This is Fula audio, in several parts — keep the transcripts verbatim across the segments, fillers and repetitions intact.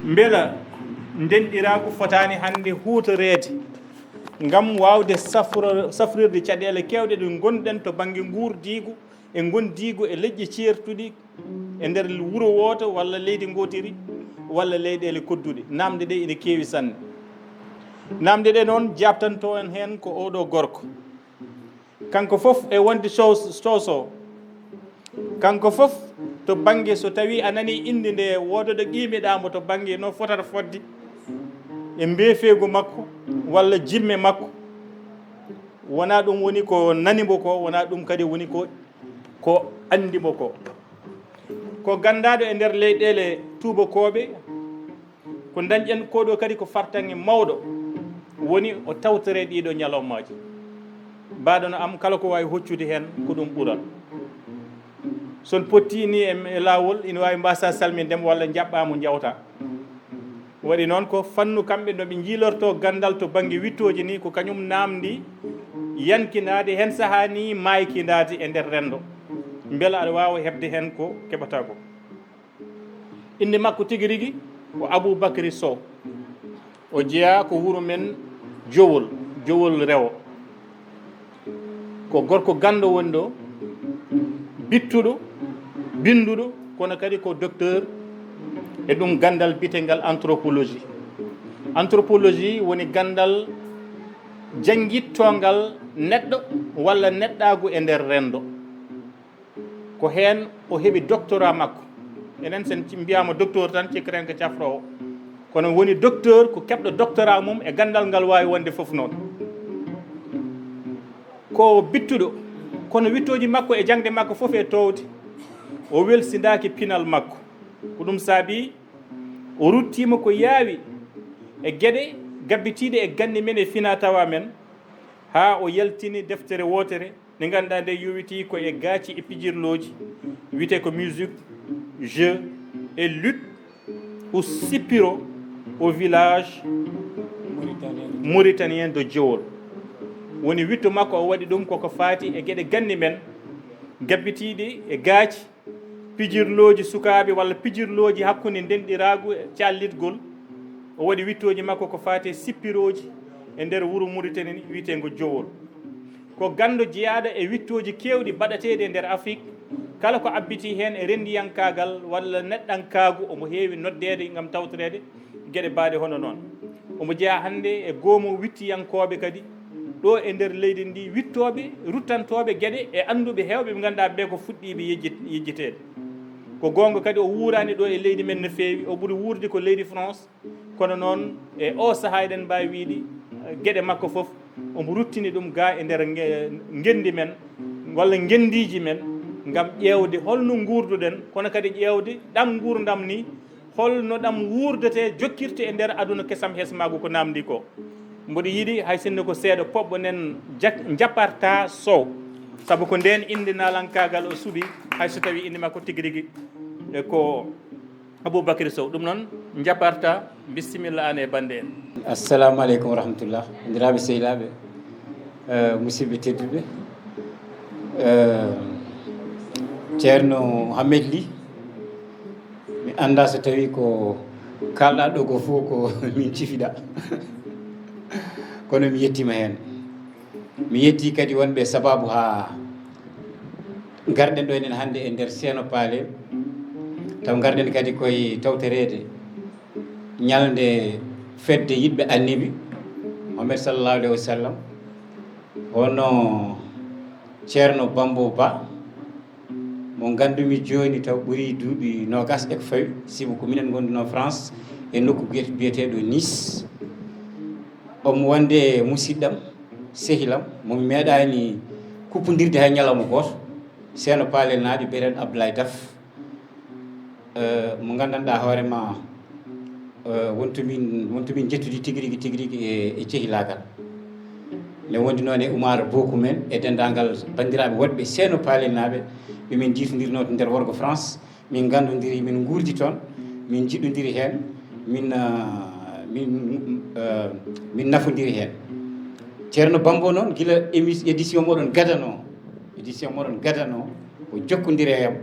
Mbela ndenɗiraagu fotaani hannde huutoreede ngam waawde safro- safrirde caɗeele keewɗe ɗe ngonɗen to bannge nguurdiigu e ngondiigu e leƴƴi ceertuɗi e nder wuro wooto walla leydi ngootiri walla leyɗeele kodduɗe? Naamnde ɗe ina keewi sanne. Naamnde ɗe noon, jaabtanto en heen ko oɗo gorko. Kanko fof e wonde sow- soso. Kanko fof to bannge, so tawii a nanii innde nde, wooda ɗo qiimiɗaa mo to bannge no fotata fotde e mbeefeegu makko walla jimme makko. Wonaa ɗum woni ko nani mbo ko, wonaa ɗum kadi woni ko, ko anndi mbo ko. Ko ganndaaɗo e nder leyɗeele tuubakooɓe, ko ndañƴen ko ɗo kadi ko fartaŋŋe mawɗo woni o tawtore ɗiɗo ñalawmaaji. Mbaɗono am kala ko waawi hoccude heen ko ɗum ɓural. So on potti ni e, e laawol, ina waawi mbasa salminde mo walla njaɓɓaa mo njawta. Waɗi noon ko fannu kamɓe no ɓe njiilorto ganndal to bannge wittooji ni, ko kañum naamndi yankinaade heen sahaa ni maaykinaade e nder renndo. Mbela aɗa waawa heɓde heen ko keɓataa ko? Innde makko tigi rigi ko Abou Bakri Sow. O jeyaa ko wuro men Jowol, Jowol Rewo. Ko gorko ganndo woni ɗo, bittuɗo, binnduɗo, kono kadi ko docteur e ɗum ganndal biyetegal anthropologie. Anthropologie woni ganndal janngittongal neɗɗo walla neɗɗaagu e nder renndo. Ko heen o heɓi doctorat makko. Enen, sen ci- mbiyaama docteur tan, cikketen ko cafroowo. Kono woni docteur ko keɓɗo doctorat mum e ganndal ngal waawi wonde fof noon. Ko bittuɗo, kono wittooji makko e jaŋde makko fof e toowde. O welsindaaki pinal makko. Ko ɗum saabi o ruttiima ko yaawi e geɗe gabbitiiɗe e ganni men e finaa tawaa men, haa o yaltini deftere wootere nde ngannduɗaa nde yowitii ko e gaaci e pijirlooji, wiyetee ko musique, jeu et lutte ou sippiro au village mauritanien de Jowol. Woni witto makko o waɗi ɗum koko faati e geɗe ganni men gabbitiiɗi e gaaci, pijirlooji sukaaɓe walla pijirlooji hakkunde ndenɗiraagu e callitgol. O waɗi wittooji makko ko faati e sippirooji e nder wuro Muritani ni wiyeteengo Jowol. Ko ganndo jeyaaɗo e wittooji keewɗi baɗateeɗi e nder Afrik. Kala ko abbitii heen e renndiyankaagal walla neɗɗankaagu, omo heewi noddeede ngam tawtoreede geɗe baaɗe hono noon. Omo jeyaa hannde e goomu wittiyankooɓe kadi ɗo e nder leydi ndi, wittooɓe, ruttantooɓe geɗe e annduɓe heewɓe ɓe ngannduɗaa ɓe ko fuɗɗiiɓe yejjit- yejjiteede. Ko goonga kadi o wuuraani ɗo e leydi men no feewi, o ɓuri wuurde ko leydi France. Kono noon e o sahaa eɗen mbaawi wiyde, eh, geɗe makko fof omo ruttini ɗum ga e nder nge- ngenndi men walla ngenndiiji men ngam ƴeewde holno nguurduɗen, kono kadi ƴeewde ɗam nguurndam ni, holno ɗam wuurdete, jokkirte e nder aduna kesam hesmaagu ko naamndi ko. Mboɗo yiɗi hay sinno ko seeɗa poɓɓo nen jak- njaparta sow, sabu ko ndeen innde naalankaagal o suɓi, hay so tawii innde makko tigi rigi, e, ko Aboubacry Sow. Ɗum noon, njaparta, bisimilla aan e bannde en. Assalamu aleykum wa rahmatullah. Banndiraaɓe sehilaaɓe, eh, musidɓe tedduɓe, eh, Ceerno Hammet Ly, mi anndaa so tawii ko kaalɗaa ɗo ko fof ko min cifiɗaa. Kono mi yettiima heen. Mi yettii kadi wonɓe sabaabu haa ngarɗen ɗo enen hannde e nder Seeno Paale, taw ngarɗen kadi koye tawtoreede ñalnde fedde yiɗɓe Annabi Muhammad sallallahu alayhi wa sallam, hono Ceerno Bambo Ba, mo nganndumi jooni taw ɓurii duuɓi noogaas e ko fawi, sibu ko minen ngonduno France e nokku biyet- biyeteeɗo Nice. Omo wonde musiɗɗam, sehilam, mo mi meeɗaani kuppondirde hay ñalawma gooto, Seeno Paalel naaɓe, biyeteeɗo Abdoulaye Daf. Eh, mo nganndanɗaa hoore ma, eh, wonto min, wonto min njettudi tigi rigi, tigi rigi e, e cehilaagal. Ne wondi noon e Oumar Bokou men e denndaangal banndiraaɓe wonɓe Seeno Paalel naaɓe, ɓe min njiitondirnoo to nder worgo France. Min nganndondiri, min nguurdi toon, min njiɗondiri heen, min, ah, min, ah, min nafondiri heen. Ceerno Bambo noon, gila émi- édition moɗon gadano, édition moɗon gadano, O jokkondiri e am,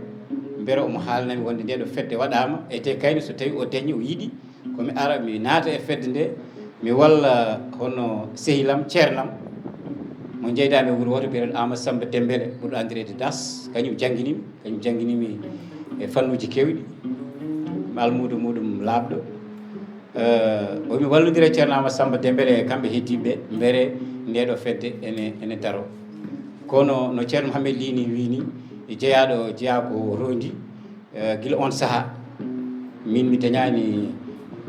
mbele omo haalnami wonde nde ɗo fedde waɗaama, e te kayne so tawi o dañi, o yiɗi, ko mi ara, mi naata e fedde nde, mi walla hono sehil am, ceerno am, mo njeydami e wuro wooto, mbiyeteeɗo Amadou Samba Dembele, ɓurɗo anndireede Das, kañum jannginimi, kañum jannginimi e fannuuji keewɗi, almuudo muɗum laaɓɗo. Eh, o mi wallodira e ceerno Amadou Samba Dembele e kamɓe heddiiɓe, mbele nde ɗo fedde ene, ene daro. Kono no ceerno Mouhamed Lini wii ni, e jeyaaɗo jeyaa ko rondi, eh, gila on sahaa, min mi dañaani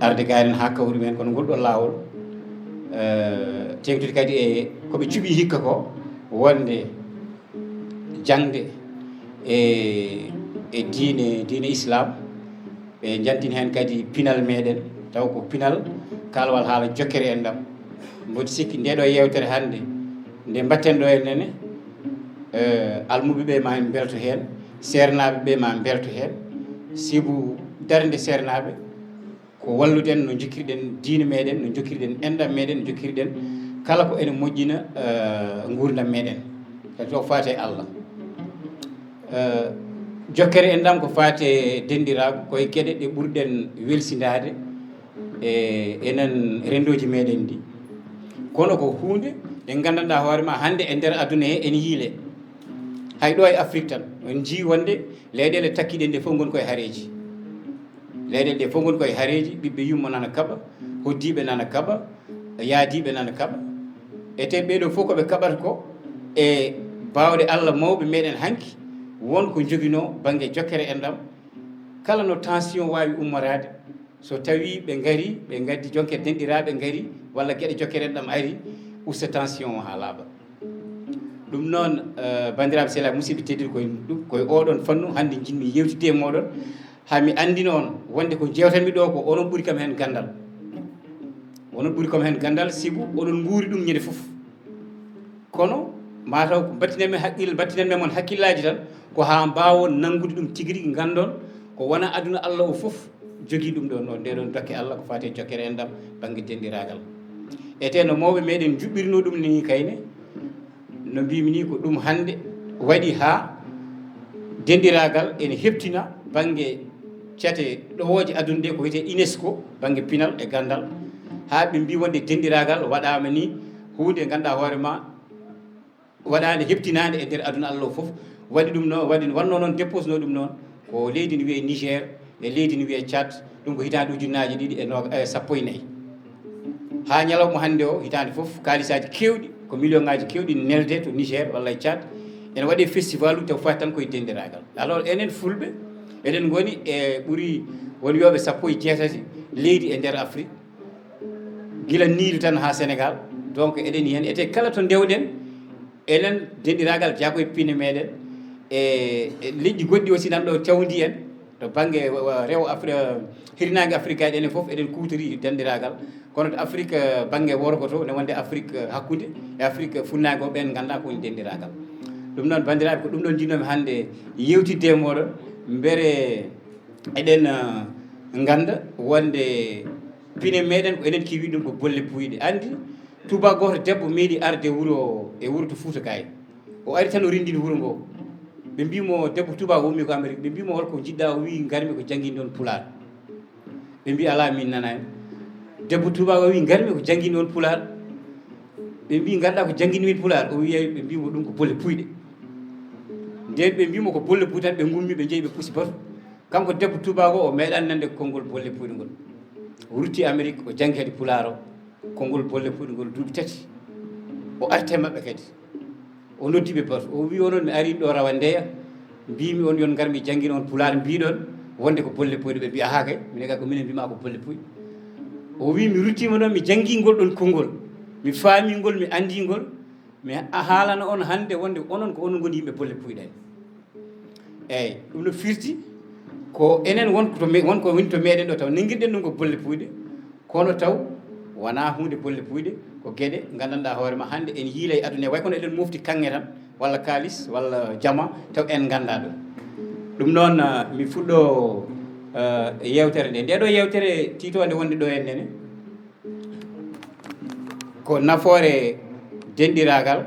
arde gaanen haa kawri men, kono ngol ɗo laawol, eh, teeŋtude kadi e ko ɓe cuɓi hikka ko, wonde jaŋde e, e diine, diine Islam. Ɓe njantin heen kadi pinal meɗen, taw ko pinal kaalwal haala jokkere enɗam. Mboɗo sikki nde ɗo yeewtere hannde, nde mbatten ɗo e nene, eh, almuɓe ɓe ma en mbelto heen, seernaaɓe ɓe ma mbelto heen, sibu darnde seernaaɓe ko wallude en no jokkirɗen diine meɗen, no jokkirɗen enɗam meɗen, no jokkirɗen kala ko ene moƴƴina, eh, nguurndam meɗen. Kadi ko faati e Allah. Eh, jokkere enɗam ko faati e denɗiraagu, ko e geɗe ɗe ɓurɗen welsindaade e, enen renndooji meɗen ɗi. Kono ko huunde nde nganndanɗaa hoore ma hannde e nder aduna he ene yiile. Hay ɗo e Afrik tan, on njii wonde leyɗeele takkiɗe nde fof ngoni koye hareeji. Leyɗeele ɗe fof ngoni koye hareeji, ɓiɓɓe yumma nana kaɓa, hoddiiɓe nana kaɓa, yaadiiɓe nana kaɓa. E te ɓeeɗo fof ko ɓe kaɓata ko e baawɗe Allah mawɓe meɗen hanki, won ko joginoo bannge jokkere enɗam. Kala no tension waawi ummoraade, so tawii ɓe ngari, ɓe ngaddi jonke denɗiraaɓe ngari, walla geɗe jokkere enɗam ari, usta tension o haa laaɓa. Ɗum noon, eh, banndiraaɓe sehilaaɓe musidɓe tedduɓe, koye ɗum, koye oɗon fannu hannde njiɗmi yeewtidde e mooɗon, haa mi anndina on wonde ko njeewtanmi ɗo ko onon ɓuri kam heen ganndal. Onon ɓuri kam heen ganndal, sibu oɗon nguuri ɗum ñande fof. Kono mataw ko mbattinan men haqqille, mbattinan men mon hakkillaaji tan, ko haa mbaawon nanngude ɗum tigi rigi, nganndon ko wona aduna Allah o fof jogii ɗum ɗo, no nde ɗon dokke Allah ko faati e jokkere enɗam bannge denɗiraagal. E te no mawɓe meɗen njuɓɓirino ɗum ni kayne, no mbimi ni ko ɗum hannde waɗi haa denɗiraagal ene heɓtina bannge cate ɗowooje aduna ɗe ko wiyetee UNESCO, bannge pinal e ganndal, haa ɓe mbi wonde denɗiraagal waɗaama ni huunde ngannduɗaa hoore ma waɗaande heɓtinaande e nder aduna Allah o fof. Waɗi ɗum noon, waɗi, wannoo noon déposé noo ɗum noon ko leydi no wiyee Niger e leydi no wiyee Tchad. Ɗum ko hitaande ujunnaaji ɗiɗi e nooga-, e sappo e nayi. Haa ñalawma hannde o, hitaande fof, kaalisaaji keewɗi, ko million ŋaaji keewɗi nelde to Niger walla e Tchad. Ene waɗee festival uji taw faati tan koye denɗiraagal. Alors, enen Fulɓe, eɗen ngoni e ɓuri won wiyooɓe sappo e jeetati leydi e nder Afrik. Gila Niil tan haa Senegal. Donc, eɗen heen, ete kala to ndewɗen, enen denɗiraagal jaago e pine meɗen, e, e leƴƴi goɗɗi aussi nan ɗo cawndi en, to bannge, wa-, wa-, rewo Afri-, hirnaange Afrique, eɗen fof eɗen kuutori denɗiraagal. Kono to Afrique, eh, bannge worgo to, ne wonde Afrique, eh, hakkunde, e Afrique funnaange o, ɓeen nganndaa ko woni denɗiraagal. Ɗum noon, banndiraaɓe, ko ɗum ɗoon njiɗnoomi hannde yeewtidde e mooɗon, mbele eɗen, eh, ngannda wonde pine meɗen ko enen keewi ɗum ko bolle puyɗe. Anndi, tuubaa gooto debbo meeɗi arde wuro, e wuro to Fuuta Kaay. O ari tan o renndini wuro ngo. Ɓe mbii mo, debbo tuubaa o ummi ko Amérique. Ɓe mbii mo, "Hol ko njiɗɗaa?" O wii, "Ngarmi ko jannginde on Pulaar." Ɓe mbii, "Alaa, min nanaani." Debbo tuubaa o wii, "Ngarmi ko jannginde on Pulaar." Ɓe mbii, "Ngarɗaa ko jannginde min Pulaar?" O wii, "Eey." Ɓe mbii mo, "Ɗum ko bolle puyɗe." Nden ɓe mbii mo ko bolle puyɗe tan, ɓe ngummi, ɓe njehi, ɓe pusi batu. Kanko debbo tuubaago o, o meeɗaani nande konngol bolle puyɗe ngol. O rutti Amérique, o janngi kadi Pulaar o, konngol bolle puyɗe ngol duuɓi tati. O arti e maɓɓe kadi. O noddi ɓe batu. O wii, "Onon, mi arii ɗo rawandeya. Mbiimi on yon ngar mi janngina on Pulaar, mbiiɗon wonde ko bolle puyɗe." Ɓe mbii, "Ahaa kay, minen kay ko minen mbiimaa ko bolle puyɗe." O wii, "Mi ruttiima ɗo, mi janngii ngol ɗon konngol. Mi faamii ngol, mi anndii ngol. Mi a haalana on hannde wonde onon ko onon ngoni yimɓe bolle puyɗe en." Eeyi, ɗum no firti ko enen won ko to me-, won ko woni to meɗen ɗo taw nanngirɗen ɗum ko bolle puyɗe, kono taw wonaa huunde bolle puyɗe, ko geɗe nganndanɗaa hoore ma hannde en yiila e aduna, way kono eɗen mofti kaŋŋe tan, walla kaalis, walla jama, taw en nganndaa ɗum. Ɗum noon, ah, mi fuɗɗo, ah, yeewtere nde. Nde ɗo yeewtere tiitoonde wonde ɗo en nene, ko nafoore denɗiraagal,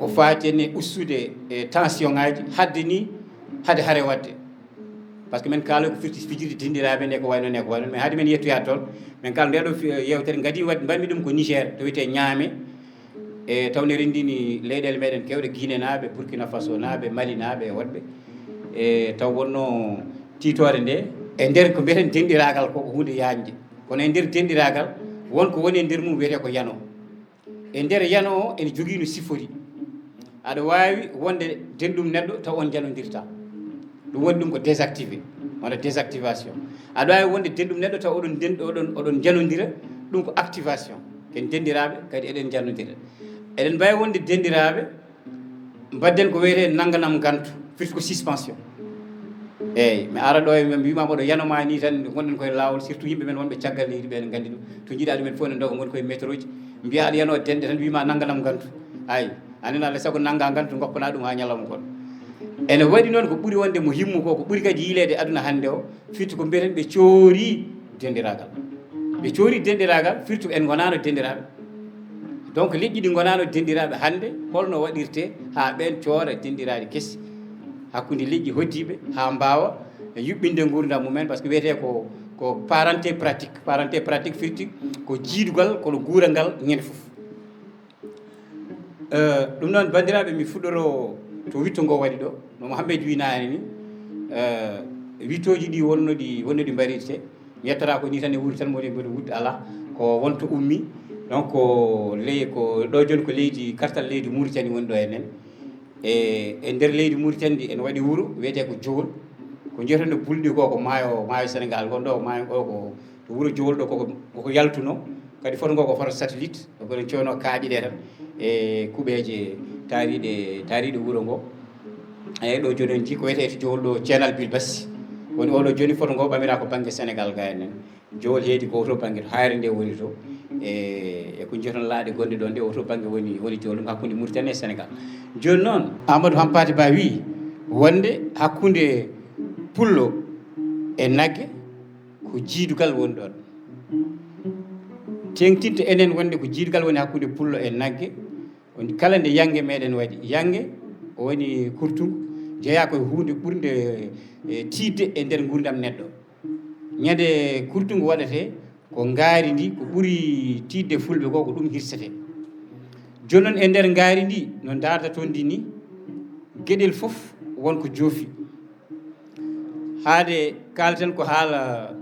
Ko faati en e ustude e tension ngaji, hadde ni, hade hare wadde. Parce que men kaala ko firti fijirde denɗiraaɓe nde ko wayno ne, ko wayno, mais hade men yettoyaade toon, men kaala nde ɗo fi-, yewtere ngadi waɗ-, mbaɗmi ɗum ko Niger, to wiyetee Niamey. E taw ne renndini leyɗeele meɗen kewɗe, Guinée naaɓe, Burkina Faso naaɓe, Mali naaɓe e woɗɓe. E taw wonno tiitoore nde, e nder ko mbiyeten denɗiraagal ko, ko huunde yaajnde. Kono e nder denɗiraagal, won ko woni e nder mum wiyetee ko yano. E nder yano o, ene jogii no sifori. Aɗa waawi wonde denɗum neɗɗo taw on njanondirta. Ɗum woni ɗum ko désactivé, walla désactivation. Aɗa waawi wonde denɗum neɗɗo taw oɗon nden-, oɗon, oɗon njanondira, ɗum ko activation. Ken denɗiraaɓe, kadi eɗen njanondira. Eɗen mbaawi wonde denɗiraaɓe, mbaɗden ko wiyetee nannganam ngantu, firti ko suspension. Eeyi, mi ara ɗo e mi wiima mboɗo yanoma ni tan, ngonɗen koye laawol, surtout yimɓe men wonɓe caggal leydi ɓe, ne nganndi ɗum. To njiɗaa ɗumen fof ne ndoga, ngoni koye métroji, mbiya aɗa yano denɗe tan, wiima nannganam ngantu. Ay, anen Allah sago nannga ngantu, ngoppana ɗum haa ñalawma goɗɗo. Ene waɗi noon ko ɓuri wonde mo himmu ko, ko ɓuri kadi yiileede aduna hannde o, firti ko mbiyeten ɓe coori denɗiraagal. Ɓe coori denɗiraagal, firti ko en ngonaano denɗiraaɓe. Donc, leƴƴi ɗi ngonaano denɗiraaɓe hannde, holno waɗirtee haa ɓeen coora denɗiraaɗi kesi hakkunde leƴƴi hoɗdiiɓe, haa mbaawa yuɓɓinde nguurndam mumen, par ce que wiyetee ko, ko parenté pratique. Parenté pratique firti ko jiidugal, kono guurangal ñande fof. Eh, ɗum noon, banndiraaɓe, mi fuɗɗoro to witto ngo waɗi ɗo, no Mouhamed wi naane ni, eh, wittooji ɗi wonno ɗi, wonno ɗi mbarirte. Mi yettata ko ni tan e wuuri tan, mboɗo, mboɗo wudda alaa. Ko won to ummi. Donc, ko ley-, ko ɗo jooni ko leydi, kartal leydi Mauritanie woni ɗo e nen. E, e nder leydi Mauritanie ndi ene waɗi wuro wiyetee ko Jowol. Ko njeetonde bulɗi ko, ko maayo, maayo Sénégal ngon ɗo, maayo ngo ko to wuro Jowol ɗo, koko, koko yaltuno. Kadi foto ngo ko foto satellite, ko ɗon coono kaaƴe ɗe tan e kuɓeeje taariiɗe, taariiɗe wuro ngo. Eyi, ɗo jooni on jii ko wiyetee to Jowol ɗo, Ceenal Bilbassi. Woni oɗo jooni foto ngo ɓamira ko bannge Sénégal ga en nen. Jowol heedi ko oto bannge to haayre nde woni to. E, e ko njeton laaɗe gonɗe ɗon ɗe, oto bannge woni, woni Jowol, ɗum hakkunde Mauritanie e Sénégal. Jooni noon, Amadou Hampâté Bâ wii wonde hakkunde pullo e nagge ko jiidugal woni ɗon. Teeŋtinte enen wonde ko jiidugal woni hakkunde pullo e nagge, woni kala nde yannge meɗen waɗi. Yannge, o woni kurtungu, jeyaa ko e huunde ɓurnde, e, tiiɗde e nder nguurndam neɗɗo. Ñande kurtungu waɗetee, ko ngaari ndi, ko ɓuri tiiɗde fulɓe ko, ko ɗum hirsetee. Jooni noon, e nder ngaari ndi, no ndaarta toon ndi ni, geɗel fof won ko joofi. Haade kaalten ko haala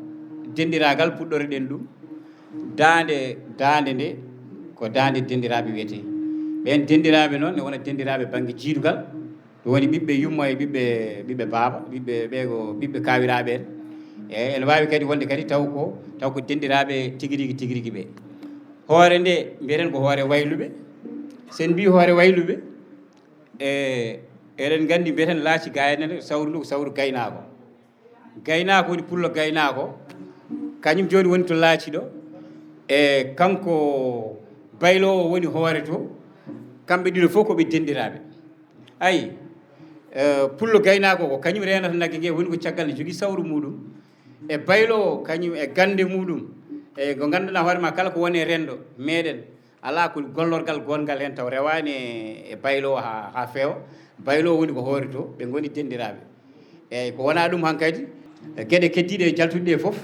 denɗiraagal, puɗɗoreɗen ɗum. Daande, daande nde, ko daande denɗiraaɓe wiyetee. Ɓeen denɗiraaɓe noon, ne wona denɗiraaɓe bannge jiidugal, ɗum woni ɓiɓɓe yumma e ɓiɓɓe, ɓiɓɓe baaba, ɓiɓɓe ɓe ko ɓiɓɓe kaawiraaɓe en. E, ene waawi kadi wonde kadi taw ko, taw ko denɗiraaɓe tigi rigi, tigi rigi ɓe. Hoore nde, mbiyeten ko hoore wayluɓe. So en mbii hoore wayluɓe, e, eɗen nganndi, mbiyeten laaci ga en ne, sawru ndu ko sawru gaynaako. Gaynaako woni pullo gaynaako, kañum jooni woni to laaci ɗo. E, kanko bayloowo woni hoore to, kamɓe ɗiɗo fof ko ɓe denɗiraaɓe. Ayi, e, pullo gaynaako ko kañum reenata nagge nge, woni ko caggal ne jogii sawru muuɗum. E bayloowo kañum e gannde muuɗum, e ko ngannduɗaa hoore ma kala ko woni e renndo meɗen, alaa ko gollorgal gonngal heen taw rewaani e, e bayloowo haa, haa feewa. Bayloowo woni ko hoore to, ɓe ngoni denɗiraaɓe. Eeyi, ko wonaa ɗum hankadi, e geɗe keddiiɗe e jaltuɗe ɗe fof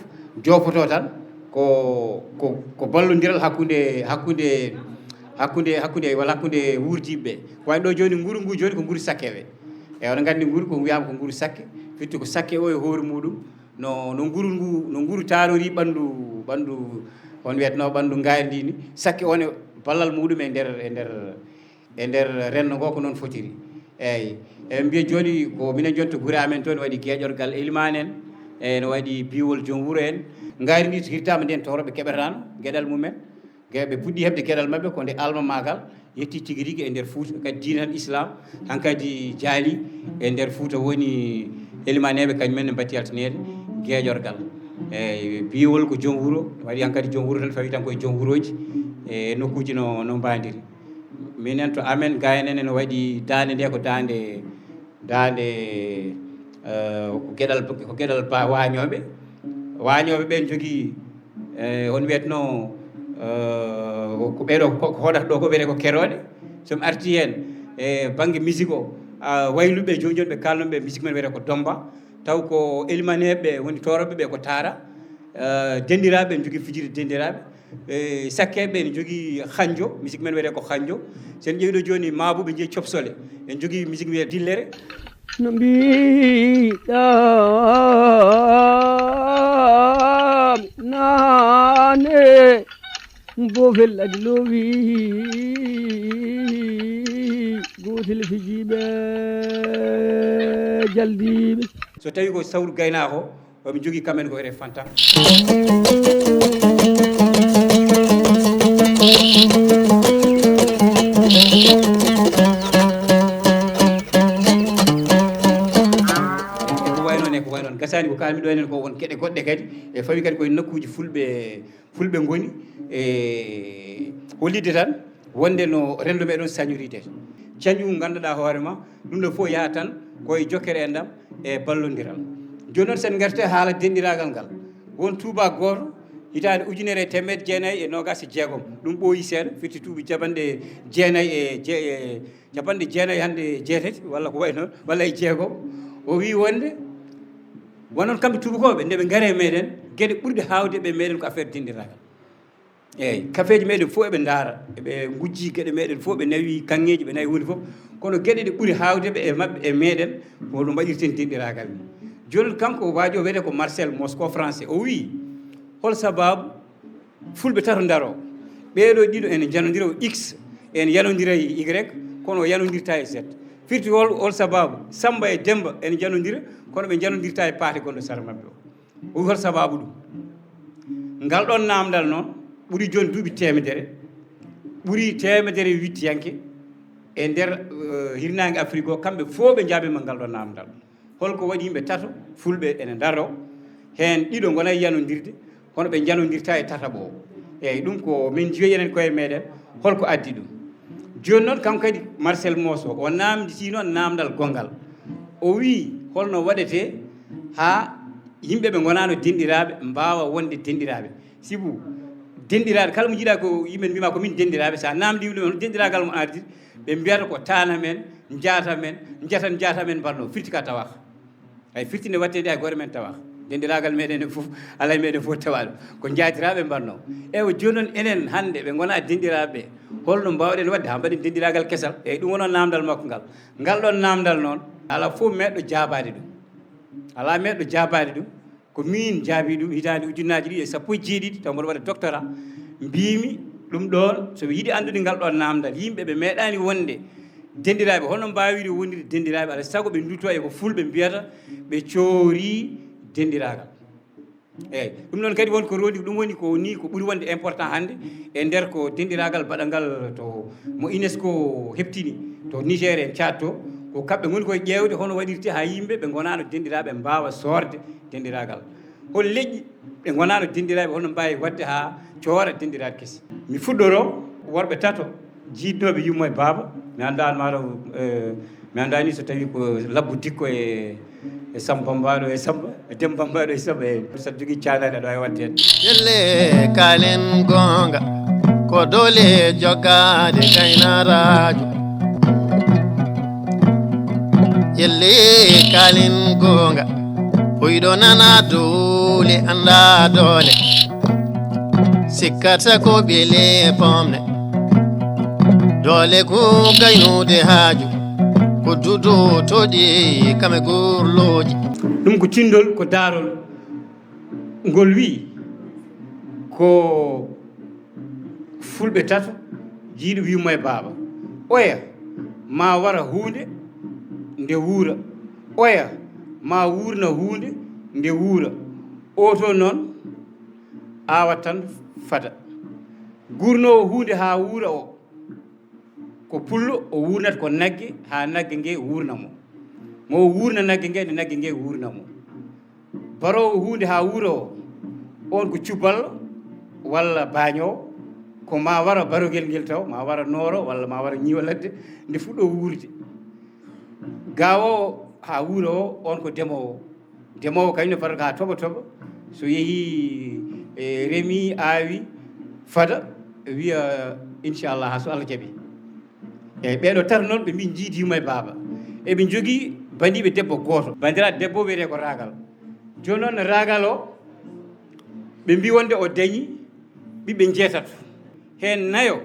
joofotoo tan ko, ko, ko ballondiral hakkunde, hakkunde, hakkunde, hakkunde, walla hakkunde wuurdiiɓe ɓe. Ko wayi ɗo jooni, nguru ngu jooni ko nguru sakkewe. E oɗon nganndi nguru ko wiyaama ko nguru sakke, firti ko sakke o e hoore muuɗum, no, no nguru ngu, no nguru taarori ɓanndu, ɓanndu, on wiyatnoo ɓanndu ngaari ndi ni, sakke o ne ballal muuɗum e nder, e nder, e nder renndo ngo ko noon fotiri. Eeyi, eɓe mbiya jooni ko minen jooni to gure amen toon waɗi geeƴorgal elimaan en, e no waɗi biwol joom wuro en. Ngaari ndi so hirtaama ndeen tawreɓe keɓataano geɗal mumen. Ge-, ɓe puɗɗii heɓde geɗal maɓɓe ko nde almamaagal yettii tigi rigi e nder Fuuta, kadi diine tan Islam hankadi jaali e nder Fuuta, woni elimaneeɓe kañum en ne mbatti yaltineede geeƴorgal. Eeyi, biwol ko joom wuro, waɗi hankadi joom wuro tan fawi tan koye joom wurooji e nokkuuji no, no mbaandiri. Minen to amen, ga enen ene waɗi daande nde ko daande, daande, eh, ko geɗal, ko geɗal ba-, waañooɓe. Waañooɓe ɓen njogii, eh, on wiyatnoo, eh, ko ɓee ɗoo ko, ko hoɗata ɗoo ko wiyetee ko kerooɗe. So mi artii heen, E bannge musique o, a, wayluɓe jooni jooni ɓe kaalnooɓe, musique men wiyetee ko domba, taw ko elimaneeɓe woni toorooɓe ɓe ko taara. Eh, denɗiraaɓe ene njogii fijirde denɗiraaɓe. E sakkeeɓe ene njogii xanjo, musique men wiyetee ko xanjo. So en ƴeewi ɗo jooni, maabuɓe njiyee copsole, ene njogii musique wiyetee dillere. No mbiɗa nane, bofel adi lowi, gotel fijiɓe jaldiɓe. So tawi ko sawru gaynaako, omin jogii kamen ko ere fanta. Ko way noon e ko way noon. Gasaani ko kaalmi ɗo enen ko won geɗe goɗɗe kadi. E fawi kadi koye nokkuuji fulɓe, fulɓe ngoni. E hollitde tan wonde no renndo meɗen sañoriide. Cañnju ngu ngannduɗaa hoore ma, ɗum ɗo fof yaha tan koye jokkere enɗam e ballondiral. Jooni noon, sen ngarte haala denɗiraagal ngal. Won tuubaak gooto, hitaande ujunere e teemedde jeenayi e noogaas e jeegom. Ɗum ɓooyi seeɗa, firti duuɓi capanɗe jeenayi e je-, e capanɗe jeenayi hannde e jeetati, walla ko wayi noon, walla e jeegom. O wii wonde, won noon kamɓe tuubakooɓe, nde ɓe ngari e meɗen, geɗe ɓurɗe haawde ɓe meɗen ko affaire denɗiraagal. Eeyi, kafeeji meɗen fof eɓe ndaara, eɓe ngujji geɗe meɗen fof, ɓe nawi kaŋŋeeji, ɓe nawi huunde fof. Kono geɗe ɗe ɓuri haawde ɓe e maɓɓe, e meɗen, ko no mbaɗirten denɗiraagal men. Jooni kanko o waajo wiyetee ko Marcel Moscou, français. O wii, hol sabaabu fulɓe tato ndaroo? Ɓeeɗo ɗiɗo ene njanondira, o X, ene yanondira e Y, kono o yanondirta e Z. Firti hol, hol sabaabu Samba e Demba ene njanondira, kono ɓe njanondirta e paate gonɗo sara maɓɓe o? O wi, hol sabaabu ɗum? Ngal ɗoon naamndal noon ɓuri jooni duuɓi teemedere, ɓuri teemedere wiɗtiyanke e nder, eh, hirnaange Afrik o, kamɓe fof ɓe njaabiima ngal ɗoon naamndal. Holko waɗi yimɓe tato fulɓe ene ndaroo, heen ɗiɗo ngona e yanondirde, kono ɓe njanondirta e tataɓo o? Eeyi, ɗum ko min njiyoyi enen koye meɗen, holko addi ɗum? Jooni noon, kanko kadi Marcel Moscou, o naamnditii noon naamndal gonngal. O wii, holno waɗetee haa yimɓe ɓe ngonaano denɗiraaɓe mbaawa wonde denɗiraaɓe? Sibu denɗiraaɓe, kala mo njiɗa ko yimɓe mbima ko min denɗiraaɓe, so a naamndii ɗum, hono denɗiraagal mo ardi, ɓe mbiyata ko taana men, njaata men, njatan njaata men mbarno, firti ka tawaka. Hay firti nde watte nde hay gooto men tawaka. Denɗiraagal meɗen e fof, alaa e meɗen fof tawaɗo. Ko njaatiraaɓe mbarno. Ewa, jooni noon enen hannde ɓe ngona denɗiraaɓe, holno mbaawɗen waɗde haa mbaɗen denɗiraagal kesal? Eyi, ɗum wonoo naamndal makko ngal. Ngal ɗoon naamndal noon, alaa fof meɗɗo jaabaade ɗum. Alaa meɗɗo jaabaade ɗum. Ko miin jaabii ɗum hitaande ujunnaaji ɗiɗi e sappo e jeeɗiɗi, taw mboɗo waɗa doctorat. Mbiimi ɗum ɗoon, so ɓe yiɗi anndude ngal ɗoon naamndal, yimɓe ɓe meeɗaani wonde denɗiraaɓe, hono mbaawiri wondirde denɗiraaɓe, alaa sago ɓe nduttoo e ko fulɓe mbiyata, ɓe coorii denɗiraagal. Eeyi, ɗum noon kadi won ko roondi, ɗum woni ko nii ko ɓuri wonde important hannde e nder ko denɗiraagal baɗangal to mo UNESCO heɓtini to Niger en Tchad to, ko kamɓe ngoni koye ƴeewde hono waɗirte haa yimɓe ɓe ngonaano denɗiraaɓe mbaawa soorde denɗiraagal. Hol leƴƴi ɓe ngonaano denɗiraaɓe, hono mbaawi waɗde haa coora denɗiraaɗe kese? Mi fuɗɗoro worɓe tato jiidnooɓe yumma e baaba. Mi anndaa an maaro, eh, mi anndaa ni so tawi ko labbo dikko e, e Samba Bambaɗo e Samba, e Demba Bambaɗo e Samba, e saɗa jogii caanaade aɗa waawi waɗde heen. Yelle kaalen goonga, ko doole jogaade gaynaraajo. Yelle kaalen goonga, huyɗo nana doole, annda doole. Sikkata ko ɓele pomne, doole ko gaynude haaju, ko dudo toɗi kame gurlooji. Ɗum ko cindol, ko daarol. Ngol wi'i ko fulɓe tato, jiiɗo wi'umo e baaba. Oya ma wara huunde nde wuura, oya ma wuurna huunde nde wuura. Oto noon aawat tan fada. Guurnoowo huunde haa wuura o, ko pullo, o wuurnata ko nagge, haa nagge nge wuurna mo. Mo o wuurna nagge nge, nde nagge nge wuurna mo. Baroowo huunde haa wuura o, oon ko cuballo walla baañoowo, ko ma wara barogel ngel taw, ma wara nooro walla ma wara ñiiwa ladde, nde fuɗɗo wuurde. Gaawoowo haa wuura o, oon ko demoowo. Demoowo kañum ne fadata ko haa toɓo toɓo. So yehii, e, remii, aawi, fada, wiya, "Inchallah, haa so Allah jaɓi." Eyyi, ɓeeɗo tato noon, ɓe mbi jiidi yumma e baaba. Eɓe njogii bandiiɓe debbo gooto. Banndiraaɗo debbo wiyetee ko Raagal. Jooni noon, Raagal o, ɓe mbi wonde o dañi ɓiɓɓe njeetato. Heen nayo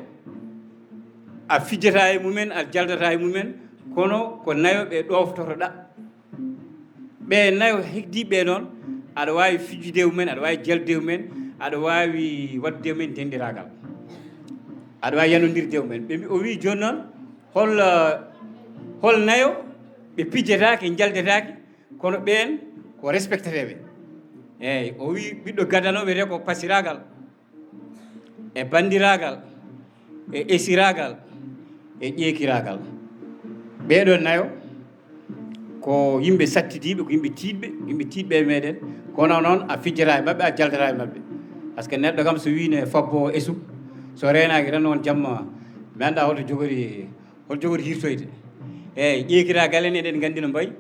a fijjata e mumen, a jaldata e mumen, kono ko nayo ɓe ɗooftotoɗa. Ɓe nayo heddiiɓe ɓe noon, aɗa waawi fijjude e mumen, aɗa waawi jaldude e mumen, aɗa waawi waɗdude e mumen denɗiraagal. Aɗa waawi yanondirde e mumen. Ɓe mbi, o wii jooni noon, hol, hol nayo ɓe pijjataake, njaltetaake, kono ɓeen ko respecteteeɓe. Eeyi, o wii ɓiɗɗo gadano wiyetee ko pasiraagal, e banndiraagal, e esiraagal, e ƴeekiraagal. Ɓeeɗo nayo ko yimɓe sattidiiɓe, ko yimɓe tiiɗɓe, yimɓe tiiɗɓe e meeɗen. Kono noon, a fijjata e maɓɓe, a jaltata e maɓɓe. Par ce que neɗɗo kam, so wii ne fabbo esum, so reenaaki tan, on jamma, mi anndaa holto jogori, holto jogori hirtoyde. Eeyi, ƴeekiraagal en, eɗen nganndi no mbayi.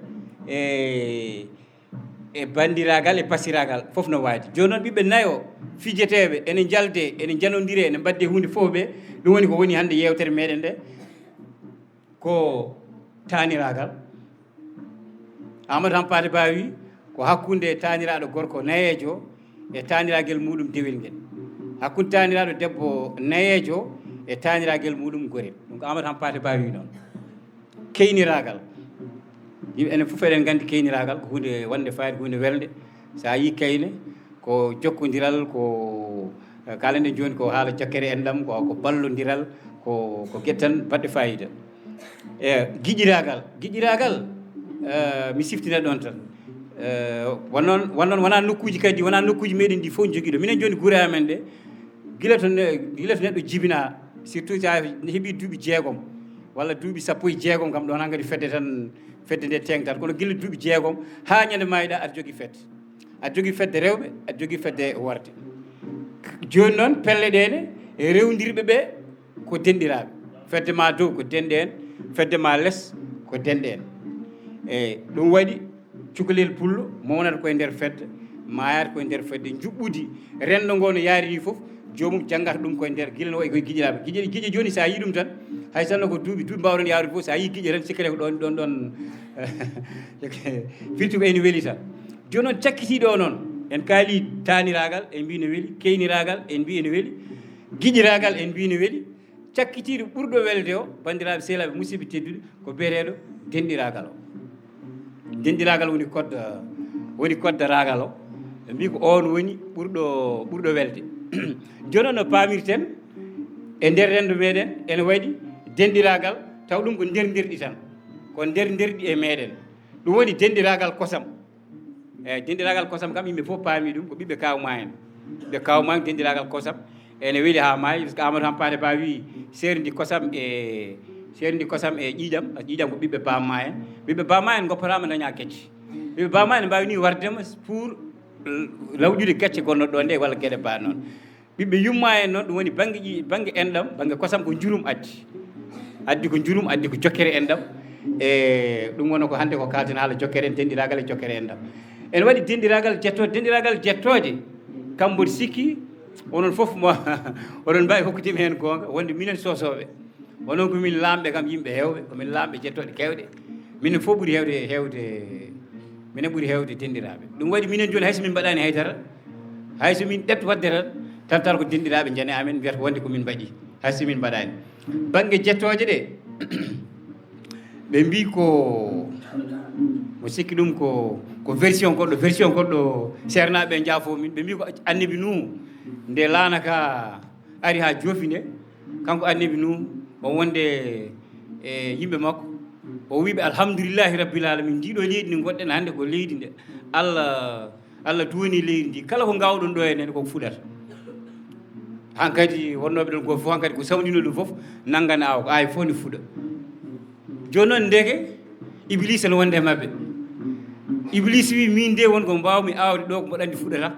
E, e banndiraagal, e pasiraagal, fof no waadi. Jooni noon, ɓiɓɓe nayo fijeteeɓe, ene njalde, ene janondire, ene mbaɗde huunde fof ɓe, ɗum woni ko woni hannde yeewtere meeɗen nde, ko taaniraagal. Amadou Hampate Ba wi ko hakkunde taaniraaɗo gorko nayeejo e taaniraagal muuɗum dewel ngel. Hakkunde taaniraaɗo debbo nayeejo e taaniraagal muuɗum gorel. Ɗum ko Amadou Hampate Ba wi noon. Keyniraagal. Yimɓe enen fof eɗen nganndi keyniraagal ko huunde wonde fayida, ko huunde welnde. So a yii kayne, ko jokkondiral, ko, eh, kaalanɗen jooni ko haala jokkere enɗam, ko, ko ballondiral, ko, ko geɗe tan baɗɗe fayida. E giƴiraagal, giƴiraagal, eh, mi siftina ɗoon tan. Eh, won noon, won noon wonaa nokkuuji kadi, wonaa nokkuuji meeɗen ɗi fof jogiiɗo. Minen jooni gure amen ɗe, gila to ne-, gila to neɗɗo jibinaa, surtout so a heɓii duuɓi jeegom, walla duuɓi sappo e jeegom, kam ɗoon hankadi fedde tan, fedde nde teeŋtat. Kono gila duuɓi jeegom haa ñande maayɗa, aɗa jogii fedde. Aɗa jogii fedde rewɓe, aɗa jogii fedde worɓe. Jooni noon, pelle ɗee ne, e rewndirɓe ɓe ko denɗiraaɓe. Fedde ma dow ko denɗe en, fedde ma les ko denɗe en. Eeyi, ɗum waɗi cukalel pullo mawnata koye nder fedde, maayata koye nder fedde, njuɓɓudi renndo ngo no yaari ni fof, joomum janngata ɗum koye nder, gila no wayi koye giƴiraaɓe. Giƴe, giƴe jooni, so a yii ɗum tan, hay sinno ko duuɓi, duuɓi mbaawɗon yaarude fof, so a yii giƴe tan, sikkete ko ɗoon, ɗoon, ɗoon, firti ko ene weli tan. Jooni noon, cakkitiiɗo o noon, en kaali taaniraagal, en mbii no weli, keyniraagal, en mbii ene weli, giƴiraagal, en mbii no weli. Cakkitiiɗo ɓurɗo welde o, banndiraaɓe, sehilaaɓe, musidɓe tedduɓe, ko biyeteeɗo denɗiraagal o. Denɗiraagal woni code, woni code raagal o. Ɓe mbii ko oon woni ɓurɗo, ɓurɗo welde. Jooni noon no paamirten, e nder renndo meeɗen, ene waɗi denɗiraagal, taw ɗum ko nder nderɗi tan. Ko nder nderɗi e meeɗen. Ɗum woni denɗiraagal kosam. Eeyi, denɗiraagal kosam kam, yimɓe fof paami ɗum, ko ɓiɓɓe kaaw ma en. Ɓiɓɓe kaaw ma en, denɗiraagal kosam ene weli haa maayi, par ce que Amadou Hampate Ba wii, seerndi kosam e, seerndi kosam e ƴiiƴam, par ce que ƴiiƴam ko ɓiɓɓe baam ma en. Ɓiɓɓe baam ma en ngoppataama daña kecce. Ɓiɓɓe baam ma en mbaawi ni wardema pour lawƴude kecce gonnoɗe ɗoon ɗe walla geɗe baa noon. Ɓiɓɓe yumma en noon, ɗum woni bannge ƴi-, bannge enɗam, bannge kosam ko njurum addi. Addi ko njurum, addi ko jokkere enɗam. E ɗum woni ko hannde ko kaalten haala jokkere en, denɗiraagal e jokkere enɗam. Ene waɗi denɗiraagal jettooje, denɗiraagal jettooje, kam mboɗo sikki onon fof mo, oɗon mbaawi hokkude mi heen goonga, wonde minen Soosooɓe, onon ko min laamɓe kam, yimɓe heewɓe, ko min laamɓe jettooɗe keewɗe. Minen fof ɓuri heewde, heewde, minen ɓuri heewde denɗiraaɓe. Ɗum waɗi minen jooni hay so min mbaɗaani hay dara, hay so min ɗefti waɗde tan, tan tawa ko denɗiraaɓe njani amen, mbiyata wonde ko min mbaɗi, hay so min mbaɗaani. Bannge jettooje ɗe, ɓe mbii ko, mo sikki ɗum ko, ko version goɗɗo, version goɗɗo, seernaaɓe njaafoo min, ɓe mbii ko Annabi Nuuhu, nde laana ka ari haa joofi nde, kanko Annabi Nuuhu, o wonde e yimɓe makko, o wii ɓe, "Alhamdulillahi Rabbil Alamin, ndii ɗoo leydi ndi ngonɗen hannde ko leydi nde Allah, Allah duwani leydi ndi. Kala ko ngaawɗon ɗoo heen, koko fuɗata." Hankadi wonnooɓe ɗoon goo fof, hankadi ko sawndinoo ɗum fof, nanngana awa, ko awi fof ne fuɗa. Jooni noon, ndeke Ibliisa no wonde e maɓɓe. Ibliisa wii, "Miin de won ko mbaawmi aawde ɗoo, ko mboɗo anndi fuɗata."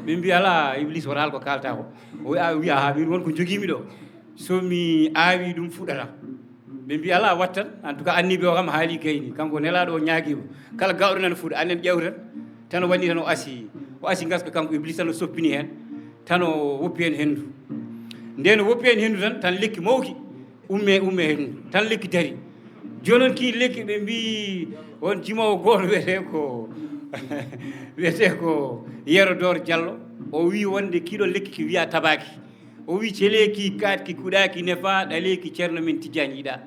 Ɓe mbii, "Alaa, Ibliisa, wota haal ko kaaltaa ko." O wi-, a, wii, "Ahaa, miin won ko njogiimi ɗoo. So mi aawii ɗum, fuɗata." Ɓe mbii, "Alaa, wattan. En tout cas, Annabi o kam haali gayni. Kanko nelaaɗo o ñaagiima. Kala gaawɗo nana fuɗa. Anen ƴeewten." Tan o waɗi tan o asi. O asi ngaska kanko Ibliisa tan o soppini heen. Tan o woppi heen henndu. Ndeen o woppi heen henndu tan, tan lekki mawki. Umme, umme heen tan, lekki dari. Jooni noon kii lekki, ɓe mbii won jimoowo gooto wiyetee ko, wiyetee ko Yero Dor Diallo. O wii wonde kii ɗoon lekki ki wiyaa tabaaki. O wii celee ki, kaat ki, kuɗaa ki, nefaa, ɗalee ki, ceerno men Tijjaani yiɗaa.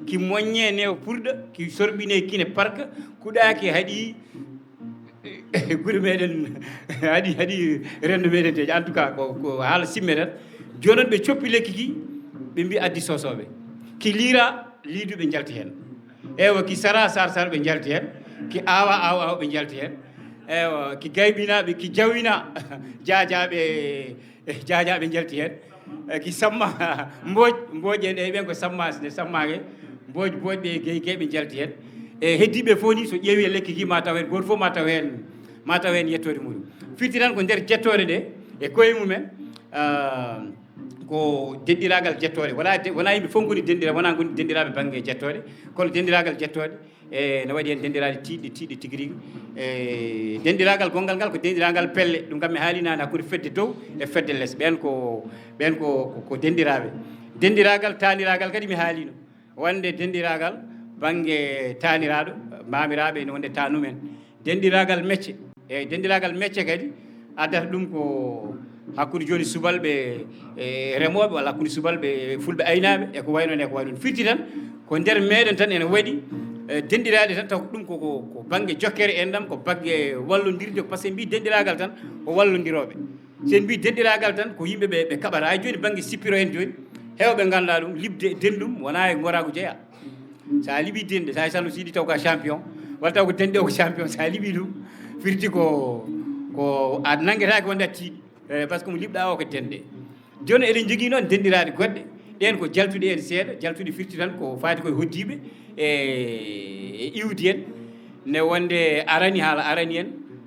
Ki moññee, neewa purɗa, ki sorɓinee, kine parka, kuɗaa ki, haɗi gure meɗen, haɗi, haɗi renndo meɗen teeji. En tout cas, ko, ko haala simme tan. Jooni noon ɓe coppi lekki ki, ɓe mbii addi soosooɓe. Ki liira, liidu ɓe njalti heen. Ewa, ki sara, sar, sar ɓe njalti heen. Ki awa, awa, awa ɓe njalti heen. Ewa, ki gaybina, ɓe, ki jawina, jaajaaɓe, jaajaaɓe njalti heen. E, ki samma, mbooj, mbooj en, e ɓen ko samma, ne sammaake. Mbooj, mbooj ɓe, gey, gey ɓe njalti heen. E heddiiɓe fof ni, so ƴeewi e lekki ki, ma taw heen, gooto fof ma taw heen, ma taw heen yettoode muɗum. Firti tan ko nder jettoode ɗe, e koye mumen, ah, ko denɗiraagal jettoode. Wonaa de, wonaa yimɓe fof ngoni denɗira-, wonaa ngoni denɗiraaɓe bannge jettoode, kono denɗiraagal jettoode, e no waɗi heen denɗiraaɗe tiiɗɗe, tiiɗɗe tigi rigi. E denɗiraagal gonngal ngal ko denɗiraagal pelle, ɗum kam mi haali naane hakkunde fedde dow e fedde les. Ɓeen ko, ɓeen ko, ko, ko denɗiraaɓe. Denɗiraagal taaniraagal kadi mi haaliino. Wonde denɗiraagal bannge taaniraaɗo, maamiraaɓe ene wonde taanumen. Denɗiraagal mecce. E denɗiraagal mecce kadi addata ɗum ko hakkunde jooni subalɓe e remooɓe, walla hakkunde subalɓe e fulɓe aynaaɓe, e ko wayi noon, e ko wayi noon. Firti tan, ko nder meɗen tan ene waɗi, e, denɗiraaɗe tan, taw ko ɗum ko, ko, ko bannge jokkere enɗam, ko bannge wallondirde, par ce que mbii denɗiraagal tan ko wallondirooɓe. So en mbii denɗiraagal tan, ko yimɓe ɓe, ɓe kaɓata. Hay jooni bannge sippiro en jooni, heewɓe nganndaa ɗum, liɓde e denɗum wonaa e ngoraagu jeyaa. So a liɓii denɗe, so a salno siidi taw ko a champion, walla taw ko denɗe o ko champion, so a liɓii ɗum, firti ko, ko a nanngetaake wonde a tiiɗi. Eh, par ce que mo liɓɗaa o ko denɗe. Jooni eɗen njogii noon denɗiraaɗe goɗɗe, ɗeen ko jaltuɗe en seeɗa, jaltuɗe firti tan ko faati koye hoddiiɓe e, e iwdi en, ne wonde arani, haala arani en,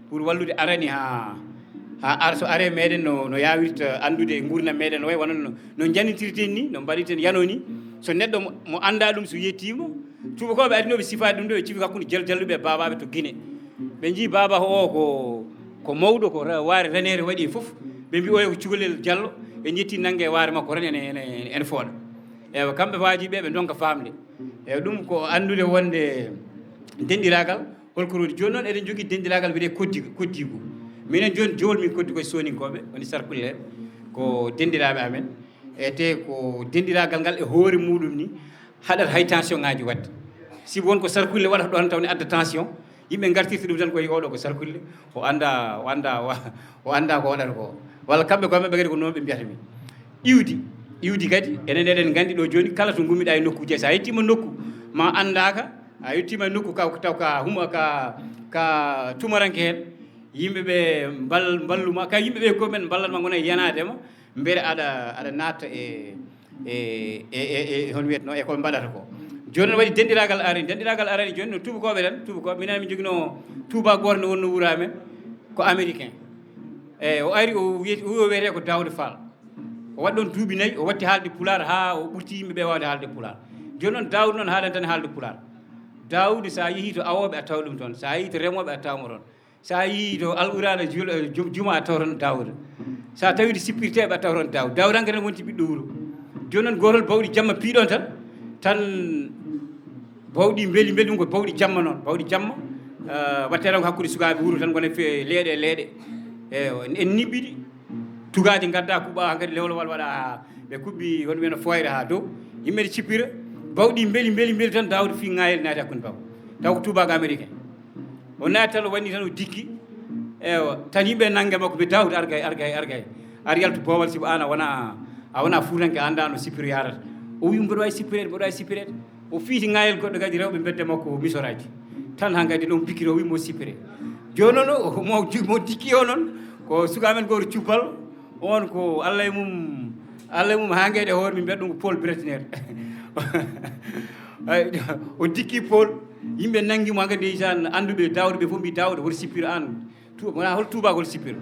pour wallude arani haa, haa ar-, so aree meɗen no, no yaawirta anndude nguurndam meɗen no wayi, wano no, no njannitirten ni, no mbaɗirten yano ni. So neɗɗo mo, mo anndaa ɗum, so yettiima, tuubakooɓe adinooɓe sifaade ɗum ɗo, ɓe cifi hakkunde jal-, jalluɓe e baabaaɓe to Gine. Ɓe njii baaba o ko, ko mawɗo, ko ra-, waare raneere waɗi e fof. Ɓe mbii oya ko cukalel Jallo, ɓe njetti nannge waare makko tan ene, ene, ene fooɗa. Ewa, kamɓe waaji ɓe, ɓe ndonka faamde. E ɗum ko anndude wonde denɗiraagal, holko rodi. Jooni noon eɗen njogii denɗiraagal wiyetee koddi-, koddiigu. Minen jooni jowol min koddi koye Sooninkooɓe, woni sarkulle, ko denɗiraaɓe amen. E te ko denɗiraagal ngal e hoore muɗum ni, haɗata hay tension ŋaaji waɗde. Si won ko sarkulle waɗata ɗoon taw ne adda tension, yimɓe ngartirta ɗum tan koye oɗo ko sarkulle, o annda, o annda, o, o annda ko waɗata ko. Walla kamɓe koye maɓɓe kadi ko noon ɓe mbiyata min. Iwdi, iwdi kadi, enen eɗen nganndi ɗo jooni, kala to ngummiɗaa e nokkuuji, so a yettiima nokku, ma anndaaka, a yettiima e nokku ka, taw ka huma, ka, ka tumaranke heen, yimɓe ɓe mbal-, mballuma, ka yimɓe ɓe ko men mballat ma, ngona yanaade ma, mbele aɗa, aɗa natta e, e, e, e, e, hon wiyetno, e ko ɓe mbaɗata ko. Jooni noon waɗi denɗiraagal arani, denɗiraagal arani jooni no tuubakooɓe tan, tuubakooɓe, minen min njoginoo tuubaa gooto nde wonnoo wuro amen, ko américain. E, o ari, o wiyet-, o wiyetee ko Daawda Faal. O waɗi ɗoon duuɓi nayi, o watti haalde pulaar haa o ɓurti yimɓe ɓe waawde haalde pulaar. Jooni noon Daawda noon haalan tan haalde pulaar. Daawda, so a yehii to awooɓe, a tawa ɗum toon. So a yehii to remooɓe, a tawa mo toon. So a yii to Alqur'aana jul-, eh, jum-, juma a tawtan Daawuda. So a tawii to sippirteeɓe a tawtan Daawuda. Daawuda hankadi wonti ɓiɗɗo wuro. Jooni noon gootol bawɗi jamma piiɗon tan, tan bawɗi mbeli, mbeli ɗum ko bawɗi jamma noon. Bawɗi jamma, eh, waɗte tan ko hakkunde sukaaɓe wuro tan ngona fe-, leeɗe, leeɗe. Eewa, en niɓɓiɗi, tugaaji ngadda kuɓɓa hankadi lewlewal waɗa haa ɓe kuɓɓi won ɓe no fooyre haa dow. Yimɓe ne cippira, bawɗi mbeli, mbeli, mbeli tan Daawuda fii ŋaayel naati hakkunde bawɗi. Taw ko tuubaako américain. O naati tan, o waɗni tan, o dikki. Eewa, tan yimɓe nannge makko, mbi, "Daawuda, ar gay, ar gay, ar gay. Ar yaltu boowal, sibu aan a wona, a wona fuutanke, a anndaa no sippiro yaarata." O wi, "Mboɗo waawi sippireede, mboɗo waawi sippireede." O fiiti ŋaayel goɗɗo kadi, rewɓe mbedda makko misoraaji. Tan haa kadi ɗon pikkiri, o wi mo sippire. Jooni noon, o, mo ju-, mo dikki o noon, ko suka men gooto cubbal, on ko Allah e mum, Allah e mum haa ngeyɗe hoore, min mbiyata ɗum ko Paul Bretner. Ay, o dikki Paul, yimɓe nanngi mo, hankadi ndeysaan, annduɓe Daawuda ɓe fof mbi, "Daawuda, hoto sippir aan. Tu-, wona hol tuubaako, hol sippir?"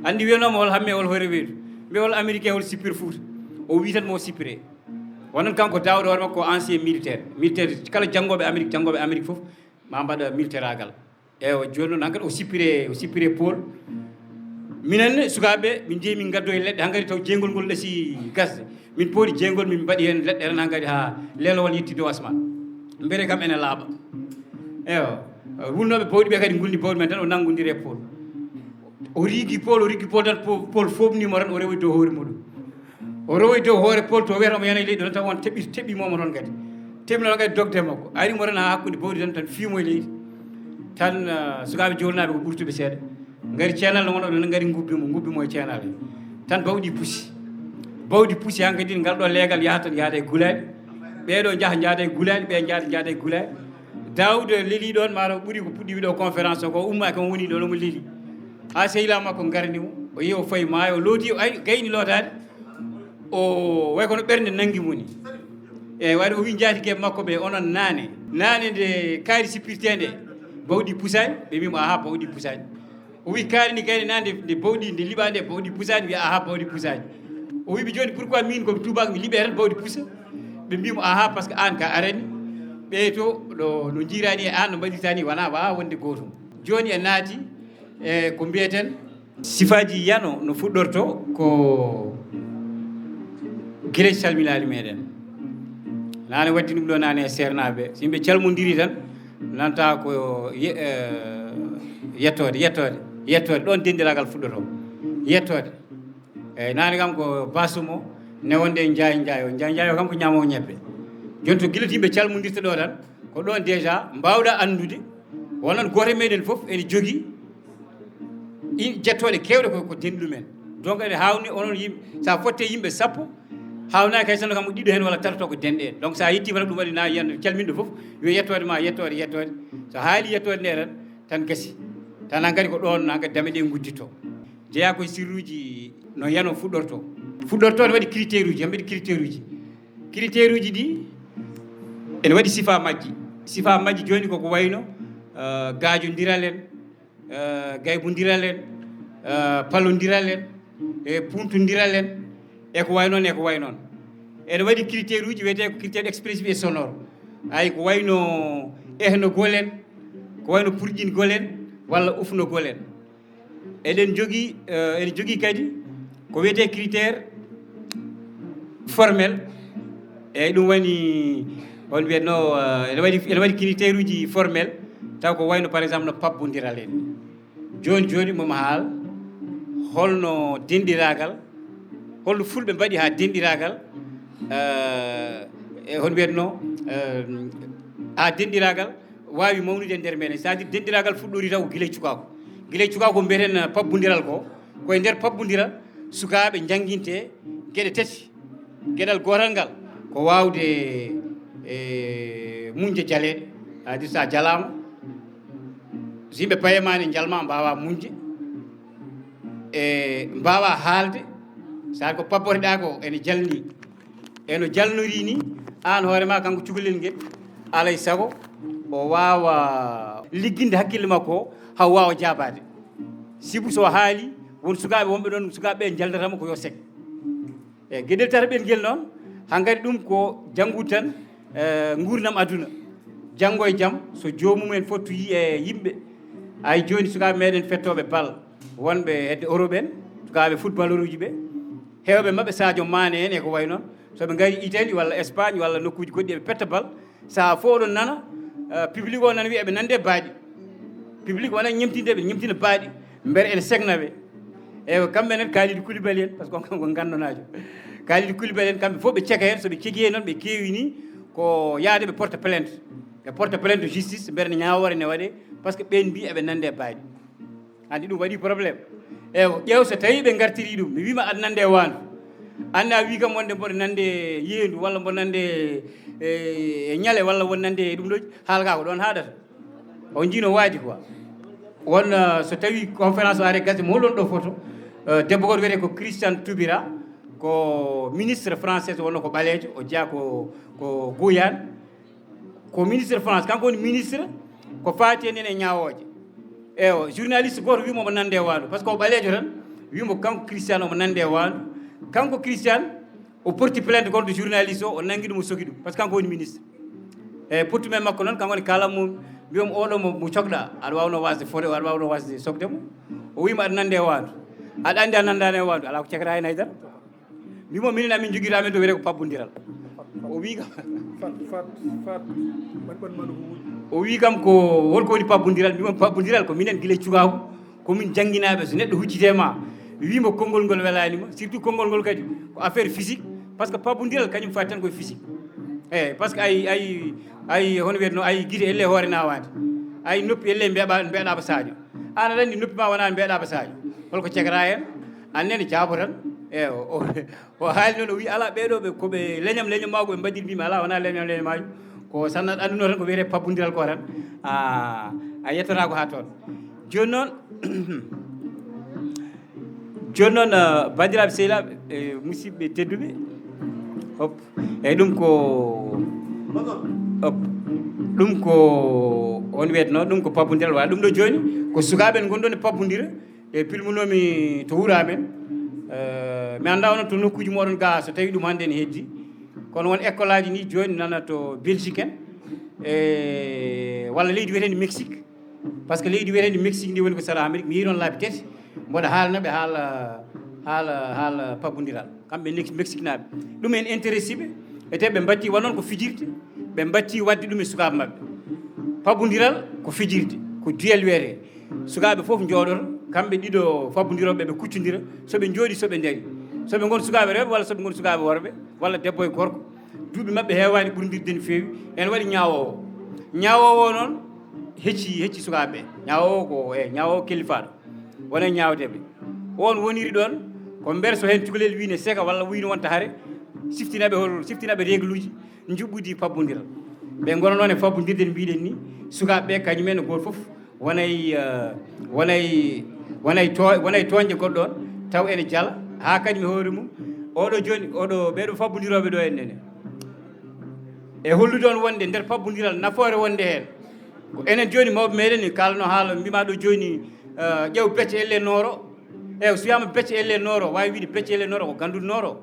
Anndi wiyanooma hol hamme, hol hoore weedu. Mbi hol américain, hol sippir Fuuta. O wi tan mo sippire. Wonnon kanko Daawuda hoore makko ko ancien militaire. Militaire, kala janngooɓe Amérique, janngooɓe Amérique fof, ma mbaɗa militairaagal. Eewa, jooni noon hankadi o sippire, o sippire Paul. Minen ne, sukaaɓe, min njehi min ngaddoyi leɗɗe, hankadi taw jeyngol ngol ɗasi gasde. Min pooɗi jeygol, min mbaɗi heen leɗɗe tan, haa ngari haa leelowal yetti dow asmaan. Mbiyetee kam ene laaɓa. Eyo, wulnooɓe bawɗi ɓe kadi ngulni bawɗi men tan, o nanngondiri e Paul. O riigi Paul, o riigi Paul tan, Paul, Paul foofnii mo tan, o rewoyi dow hoore muɗum. O rewoyi dow hoore Paul to, wiyata omo yana e leydi ɗo tan, tawa on teɓɓi, teɓɓi mo toon kadi. Teɓɓi noon kadi dogde e makko. Ari mo tan haa hakkunde bawɗi tan, tan fii mo e leydi. Tan, ah, sukaaɓe jowlnaaɓe ko ɓurtuɓe seeɗa. Ngari ceenal no wonno ɗon, ngari ngubbi mo, ngubbi mo e ceenal he. Tan bawɗi pusi. Bawɗi pusi hankadi, ngal ɗo leegal yaha tan, yahda e gulaaɗi. Ɓee ɗo njaha, njahda e gulaaɗi, ɓee njahda, njahda e gulaaɗi. Daawuda leli ɗon, maaro ɓuri ko puɗɗi wiɗo conférence o ko, umma e kam woni ɗon, omo leli. Haa sehilaaɓe makko ngarni mo, o yehi o fayi maayo, o looti, o ari, gayni lootaade. O wayi kono ɓernde nanngi mo ni. E waɗi o wi njaatige makko ɓe, "Onon naane, naane nde kaari sippirtee nde, bawɗi pusaani?" Ɓe mbi mo, "Aha, bawɗi pusaani." O wi, "Kaari ni kayne naane nde, nde bawɗi, nde liɓaa nde, bawɗi pusaani?" Wi, "Aha, bawɗi pusaani." O wi ɓe, "Jooni pourquoi min ko mi tuubaako mi liɓee tan bawɗi pusa?" Ɓe mbi mo, "Aha, parce que aan ka arani ɓe to ɗo no njiiraani e aan no mbaɗirta ni wonaa waawa wonde gootum." Jooni e naati e ko mbiyeten sifaaji yano no fuɗɗorto ko gila calminaali meɗen. Naane waddi ɗum ɗo naane e seernaaɓe. So yimɓe calmondiri tan, nanta ko ye-, eh, yettoode, yettoode, yettoode. Ɗoon denndiraagal fuɗɗoto. Yettoode. Eeyi, naane kam ko basumo newonde Njaay Njaay o. Njaay Njaay o kam ko ñaamoowo ñebbe. Jooni to gila yimɓe calmondirta ɗo tan, ko ɗoon déjà mbaawɗa anndude, wonan gooto e meɗen fof ene jogii ɗin jettooɗe keewɗe ko, ko denɗi ɗumen. Donc, eɗen haawni onon yimɓe, so a fotte yimɓe sappo, haawnaaki hay sinno kam ko ɗiɗo heen walla tato taw ko denɗe. Donc, so a yettiima tan, ɗum waɗi na yiyan calminɗo fof, yo yettoode ma, yettoode, yettoode. So haali yettoode nde tan, tan gasi. Tan hankadi ko ɗoon hankadi dame ɗe ngudditoo. Jeyaa koye sirruuji no yano fuɗɗortoo. Fuɗɗortoo ne waɗi critère uji, ene waɗi critère uji. Critère uji ɗi ene waɗi sifa majji. Sifa majji jooni koko wayno, eh, gaajondiral en, eh, gaybondiral en, eh, palondiral en, e puntondiral en, e ko way noon, e ko way noon. Ene waɗi critère uji wiyetee ko critère expressif et sonore. Ay, ko wayno ehnogol en, ko wayno purƴingol en, walla ufnogol en. Eɗen jogii, eh, eɗen jogii kadi ko wiyetee critère formel. Eeyi, ɗum woni, on mbiyatno, eh, ene waɗi, ene waɗi critère uji formel, taw ko wayno, par exemple, no pabbondiral en. Jooni, jooni, momi haal, holno denɗiraagal, holno fulɓe mbaɗi haa denɗiraagal, eh, e hon mbiyatno, eh, haa denɗiraagal waawi mawnude e nder meɗen. C'est-à-dire, denɗiraagal fuɗɗori taw ko gila e cukaaku. Gila e cukaaku ko mbiyeten, eh, pabbondiral ko, ko e nder pabbondiral sukaaɓe njanngintee geɗe tati. Geɗal gootal ngal ko waawde, e, muñde jaleeɗe. C'est-à-dire, so a jalaama, so yimɓe payee ma ne njalma, mbaawaa muñde, e mbaawaa haalde, saɗa ko pabbotoɗaa ko ene jalni, eno jalnori ni, aan hoore ma kanko cukalel ngel, alay sago o waawa ligginde hakkille makko o, haa o waawa jaabaade. Sibu so haali, won sukaaɓe wonɓe ɗoon, sukaaɓe ɓe njaldata mo ko yo sek. E geɗel tataɓel ngel noon, hankadi ɗum ko janngude tan, e, nguurndam aduna. Janngo e jam, so joomum en fottoyi e yimɓe, ay jooni sukaaɓe meɗen fettooɓe bal, wonɓe hedde Europe en, sukaaɓe footballeur uji ɓe, heewɓe maɓɓe Sadio Mané en e ko way noon, so ɓe ngari Italie walla Espagne walla nokkuuji goɗɗi eɓe petta bal, sahaa fof oɗon nana, eh, public o nana wiya eɓe nande baaɗi. Public wona ñemtinde ɓe, ñemtina baaɗi, mbere ene segna ɓe. Eywa, kamɓe nen Kalidou Koulibaly en, parce que on kanko nganndanaajo. Kalidou Koulibaly en, kamɓe fof ɓe ceka heen, so ɓe cekii heen noon, ɓe keewi ni, ko yaade ɓe porte plainte. Ɓe porte plainte justice, mbere ne ñaawoore ne waɗee, parce que ɓeen mbii eɓe nande baaɗi. Anndi ɗum waɗi problème. Eywa, ƴeew so tawii ɓe ngartirii ɗum, mi wiima aɗa nande e waandu. Anndi a wii kam wonde mboɗo nande e yeendu, walla mboɗo nande e, e ñale, walla won nande e ɗum ɗo, haala ka ko ɗoon haaɗata. On njii no waadi quoi. Won, eh, so tawii conférence o ari gasde, mo holon ɗo photo, eh, debbo gooto wiyetee ko Christiane Taubira, ko ministre français, wonno ko ɓaleejo, o jeyaa ko, ko Guyane. Ko ministre France, kanko woni ministre ko faati e enen e ñaawooje. Eywa, journaliste gooto wii mo omo nande e waandu, parce que o ɓaleejo tan, wii mo kanko Christiane omo nande e waandu. Kanko Christiane, o porti plainte contre journaliste o, o nanngi ɗum, o soki ɗum, parce que kanko woni ministre. E porte-main makko noon, kanko woni kala mo mbiyon oɗo mo, mo cokɗa, aɗa waawno wasde fode, aɗa waawno wasde sokde mo. O wii mo aɗa nande e waandu. Aɗa anndi a nandaani e waandu, alaa ko cekata heen haydara. Mbimo minen amin jogita amen to wiyetee ko pabbondiral. O wii kam, Fat, fat, fat. Man, man, man, huuji. O wii kam ko holko woni pabbondiral? Mbimo pabbondiral ko minen gila cukaaku, ko min jannginaaɓe. So neɗɗo huccite ma, wiimo konngol ngol welaani mo, surtout konngol ngol kadi ko affaire physique, parce que pabbondiral kañum faati tan koye physique. Eyi, parce que ay ay ay hono wiyeteno, ay gite elle hoore nawaade, ay noppi elle mbeeɓa mbeeɗaɓa saaño. An aɗa anndi noppi ma wona mbeeɗaɓa saaño, holko cekata hen? An nene jaabo tan. E o o haali noon, o wi ala, ɓeeɗo ɓe koɓe leñam leñam maako ɓe mbaɗir. Mbimi ala, wona leñam leñam maaju. Ko sanna annduno tan ko wiyetee pabbondiral ko tan. A a yettata ko ha toon. Joni noon, joni noon, eh, bandiraɓe sehilaaɓe, e musidɓe tedduɓe, hop, eyyi, ɗum ko hop, ɗum ko on wiyeteno ɗum ko pabbondiral. Wala ɗum ɗo joni ko sukaaɓe en gonɗon e pabbondira. E pilmunomi to wuro amen. Eh, mi annda onon to nokkuji moɗon ga so tawi ɗum hannde ne heddi, kono won école aji ni joni nana to Belgique en, e walla leydi wiyetendi Mexique, parce que leydi wiyetendi Mexique ndi woni ko sara Amérique. Mi yii ɗon laabi tati mboɗo haalana ɓe haala haala haala pabbondiral, kamɓe Mexique naaɓe. Ɗum en intéressé ɓe, ete ɓe mbatti wa noon ko fijirde, ɓe mbatti wadde ɗum e sukaaɓe maɓɓe. Pabbondiral ko fijirde, ko duel wiyetee. Sukaaɓe fof njooɗoto, kamɓe ɗiɗo pabbondirooɓe, ɓe kuccondira, so ɓe njooɗi, so ɓe ndari, so ɓe ngon sukaaɓe rewɓe walla so ɓe ngon sukaaɓe worɓe walla debbo e gorko. Duuɓi maɓɓe heewaani ɓurndirde no feewi, ene waɗi ñaawoowo. Ñaawoowo noon hecci hecci sukaaɓe ɓe. Ñaawoowo ko e ñaawoowo kellifaaɗo, wona e ñaawdeeɓe. On woniri ɗoon ko mbeer so heen cukalel wii ne seka walla wii ne wonta hare, siftinaɓe hol siftinaɓe régluji njuɓɓudi pabbondiral. Ɓe ngona noon e pabbondirde no mbiɗen ni. Sukaaɓe ɓe kañum en gooto fof wonay eh, wonay wonay to wonay tooñde goɗɗo on, taw ene jala haa kañum e hoore mum. Oɗo joni oɗo ɓeɗo fabbondirooɓe ɗo en nene, e hollude on wonde nder pabbondiral nafoore wonde heen. Ko enen joni mawɓe meɗen ni kalno haala mbima ɗo joni, eh, ƴeew becce elle nooro. Eyi, so wiyama becce elle nooro, wawi wiide becce elle nooro ko ganduɗo nooro.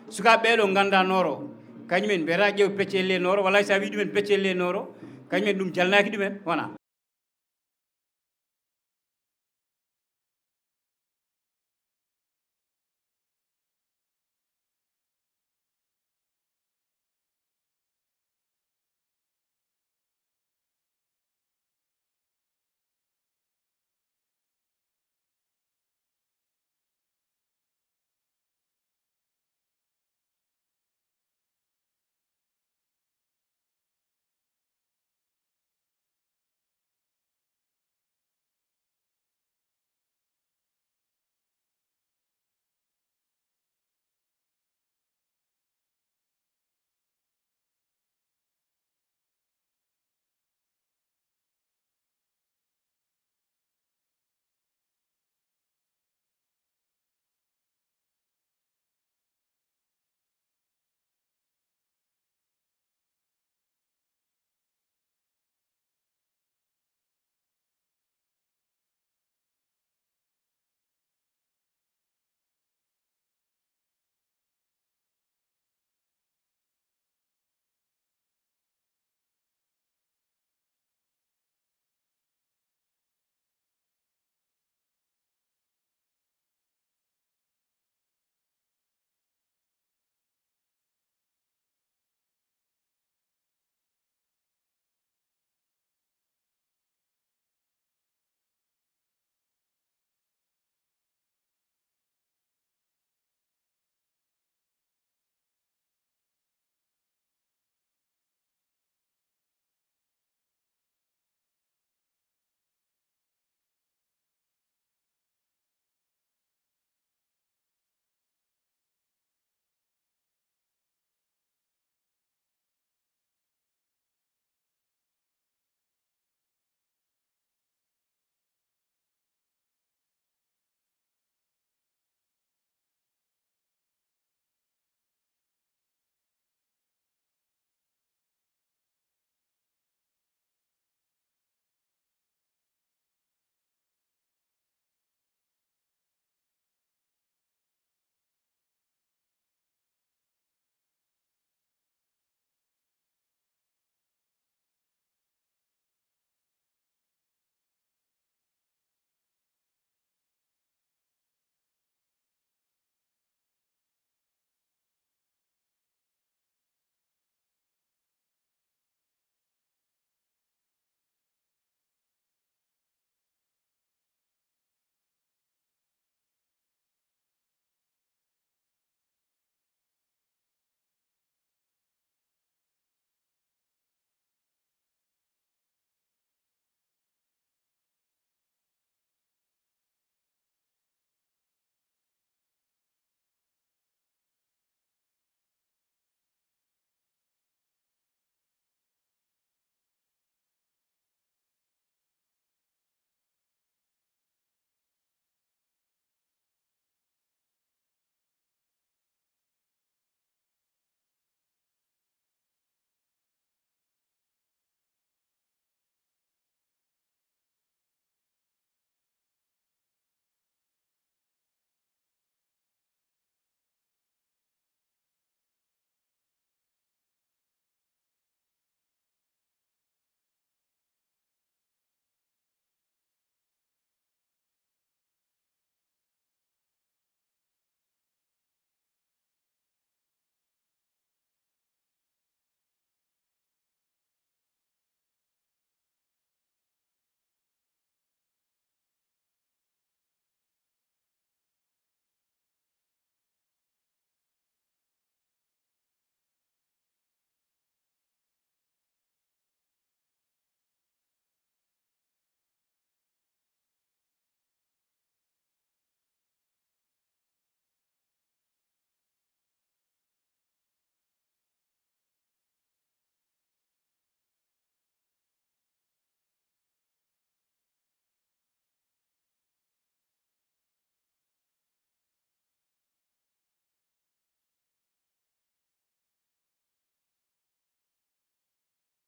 Sukaaɓe ɓeɗo ganda nooro, kañum en mbiyata ƴeew becce elle nooro, walla sa wi ɗumen becce elle nooro, kañum en ɗum jalnaki ɗumen wona.